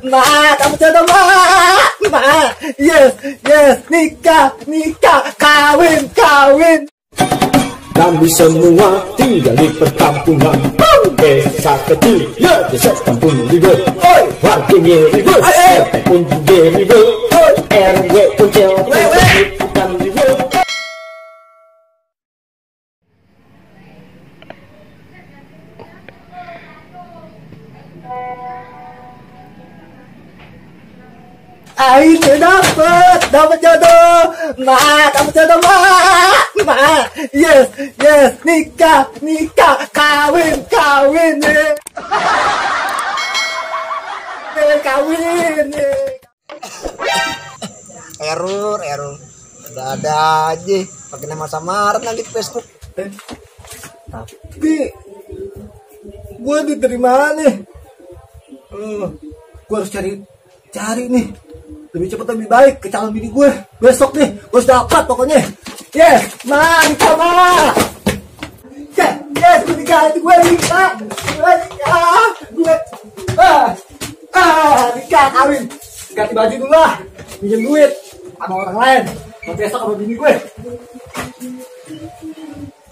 Ma, dapat jodoh, Ma. Yes, nikah, kawin. Kami semua tinggal di perkampungan. Desa kecil, ya desa kampung ribet. Warganya ribet, RT pun juga ribet. RW pun cewek, bukan ribet. Akhirnya dapat jodoh, Ma, dapat jodoh, Ma. Yes, nikah, kawin, kawin. Error. Ada aja pakai nama samaran lagi di Facebook. Tapi gue dari mana nih? Gue harus cari nih. Lebih cepat lebih baik ke calon bini gue. Besok nih, gue harus dapat pokoknya. Yes, Ma, nikah, Ma. Yes, gue nikah. Nikah, kawin. Ganti baju dulu lah. Pinjam duit sama orang lain. Mau besok sama bini gue.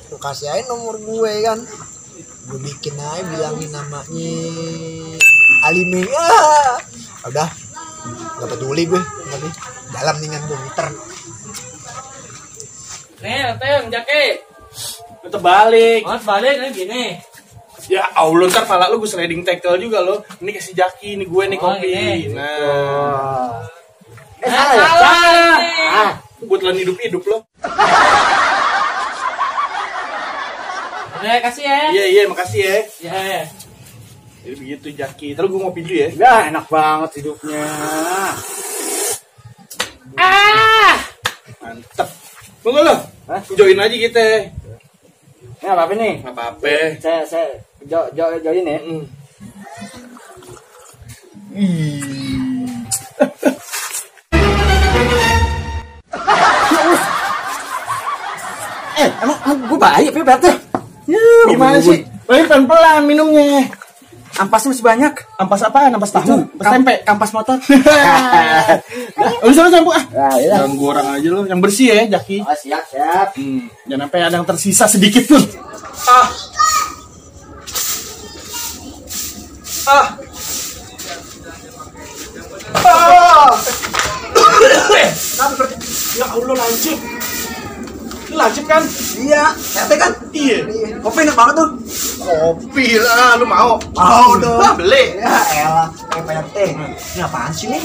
Lu kasih aja nomor gue kan. Gue bikin aja bilangin namanya Alime. Udah, gak peduli gue. Tapi dalam dengan gue muter. Tem, Jaki. Tetep balik. Balik nih gini. Ya Allah, ntar pala lu gue sliding tackle juga lo. Ini kasih Jaki, ini gue nih kopi. Ini. Nah. Salah. Buat lan hidup lo. Udah kasih ya. Iya, makasih ya. Ya. Jadi begitu Jaki. Terus gue ngopi dulu ya. Ya enak banget hidupnya. Mantep. Tunggu lo. Join aja kita. Ini apa nih? Apa-apa. Saya join ya. Emang gue baik, Pep. Gimana sih? Pelan-pelan minumnya. Ampasnya masih banyak. Ampas apaan? Ampas tahu? Ampas tempe? Kampas motor. Udah sana campur ah. Ya. Jangan goreng aja lo. Yang bersih ya, Jaki. Oh, siap. Jangan sampai ada yang tersisa sedikit pun. Ya Allah, lancip. Lancip kan? Iya, nyate kan? Iya. Kopi enak banget tuh. Kopi lah, lu mau? Mau dong. Beli. Ya elah, PRT. Ini apaan sih nih?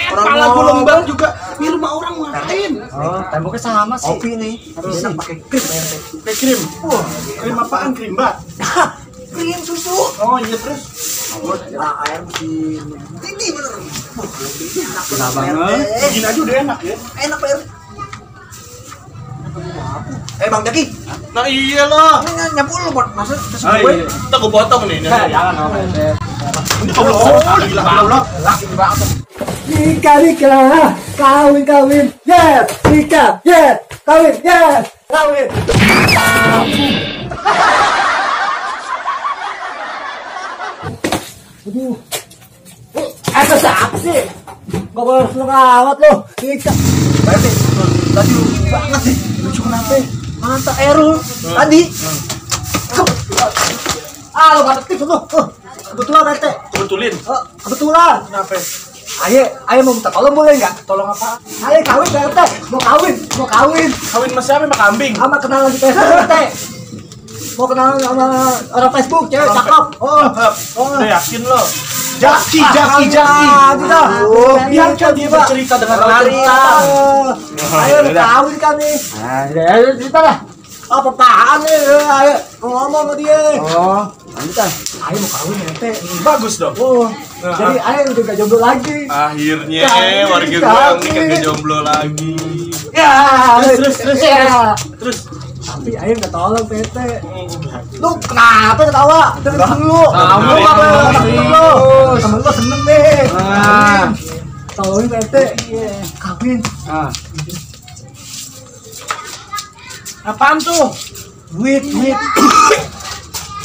Orang pala gue lembab juga. Ini rumah orang ngapain? Oh, temboknya sama sih. Kopi nih. Harus enak pakai krim PRT. Kayak krim. Wah, krim apaan? Krim bat. Krim susu. Oh iya, terus. Nah, air mesin. Ini bener. Enak banget. Begini aja udah enak ya. Enak PRT. Bang Jaki. Nah iya loh. Ini nyapu lu buat masuk ke gue. Kita gue potong nih. Jangan. Ini gila Allah. Nikah, kawin. Yes, nikah. Yes, kawin. Yes, kawin. Aduh. Apa siapa sih? Gak boleh selawat lo. Nikah. PRT. Tadi lucu banget sih. Lucu kenapa? Mantap Erul. Tadi. Lo gak aktif lo. Kebetulan PRT. Betulin. Kebetulan. Kenapa? Ayo mau minta tolong boleh nggak? Tolong apa? Ayo kawin PRT. Mau kawin. Kawin sama siapa? Sama kambing. Sama kenalan di Facebook PRT. Mau kenalan sama orang Facebook, cewek cakep. Udah yakin lo? Jaki. Biarkan dia bercerita dengan lancar. Ayo kawin kan nih. Ayo cerita lah. Apaan nih? Ayo ngomong sama dia. Lanjutan. Ayo mau kawin ente. Bagus dong. Jadi ayo juga jomblo lagi. Akhirnya warga gue kagak jomblo lagi. Ya. Terus. Tapi ayo nggak tolong PT. Lu kenapa ketawa? Dengar dulu. Kamu temen lu seneng nih. Tolongin PT. Kawin. Apaan tuh? Duit.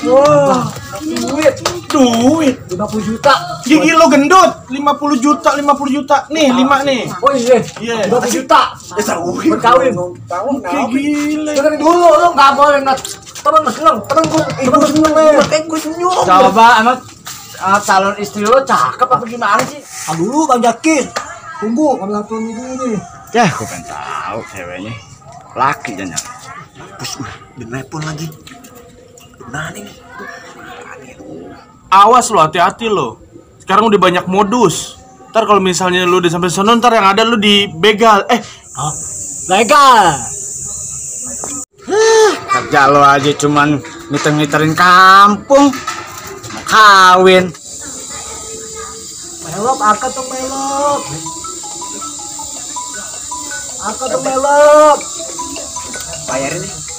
Wah, duit 50 juta. Gigi lo gendut, 50 juta, 50 juta. Nih, 5 nih. Oh iya. Iya. 20 juta. Berkawin. Kayak gila. Dengerin dulu, lu nggak boleh nat. Temen gue senyum nih. Makanya gue senyum. Coba amat calon istri lo cakep apa gimana sih? Dulu Bang Jakin. Tunggu, kami langsung dulu nih. Ya, gue pengen tahu ceweknya. Laki dan nyari. Bus gue, di telepon lagi. Nah nih. Awas lo, hati-hati lo. Sekarang udah banyak modus. Ntar kalau misalnya lu udah sampai sono, ntar yang ada lu dibegal. Legal. Kerja lo aja cuman ngiter-ngiterin kampung. Mau kawin. Melop, angkat dong melop. Angkat dong melop.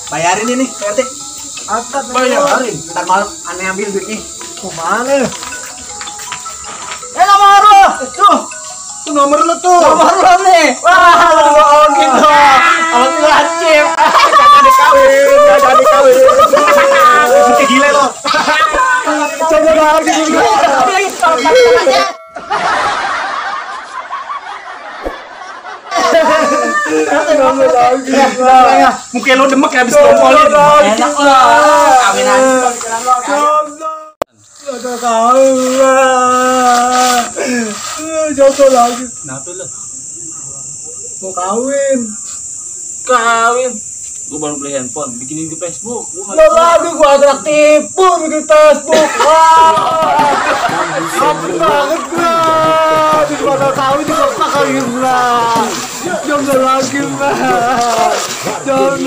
Bayarin ini, PRT. Angkat melop. Ntar malam aneh ambil duitnya. Kemana? Nomor lo. Tuh nomor lo tuh. Nomor lo nih. Wah, lu bohongin dong. Sama si Lancip. Kagak dikawin. Kayak gila lo. Coba lagi. Muka lo demek ya abis ngompolin. Enak lo. Kawinan. Jatuh lagi. Kenapa lo? Mau kawin. Gue baru beli handphone, bikinin di Facebook. Lo lagi gua agak tipu bikin Facebook. Wah. Apa banget gua. Di mana kawin di kota kawin lah. Jangan lagi lah. Jangan.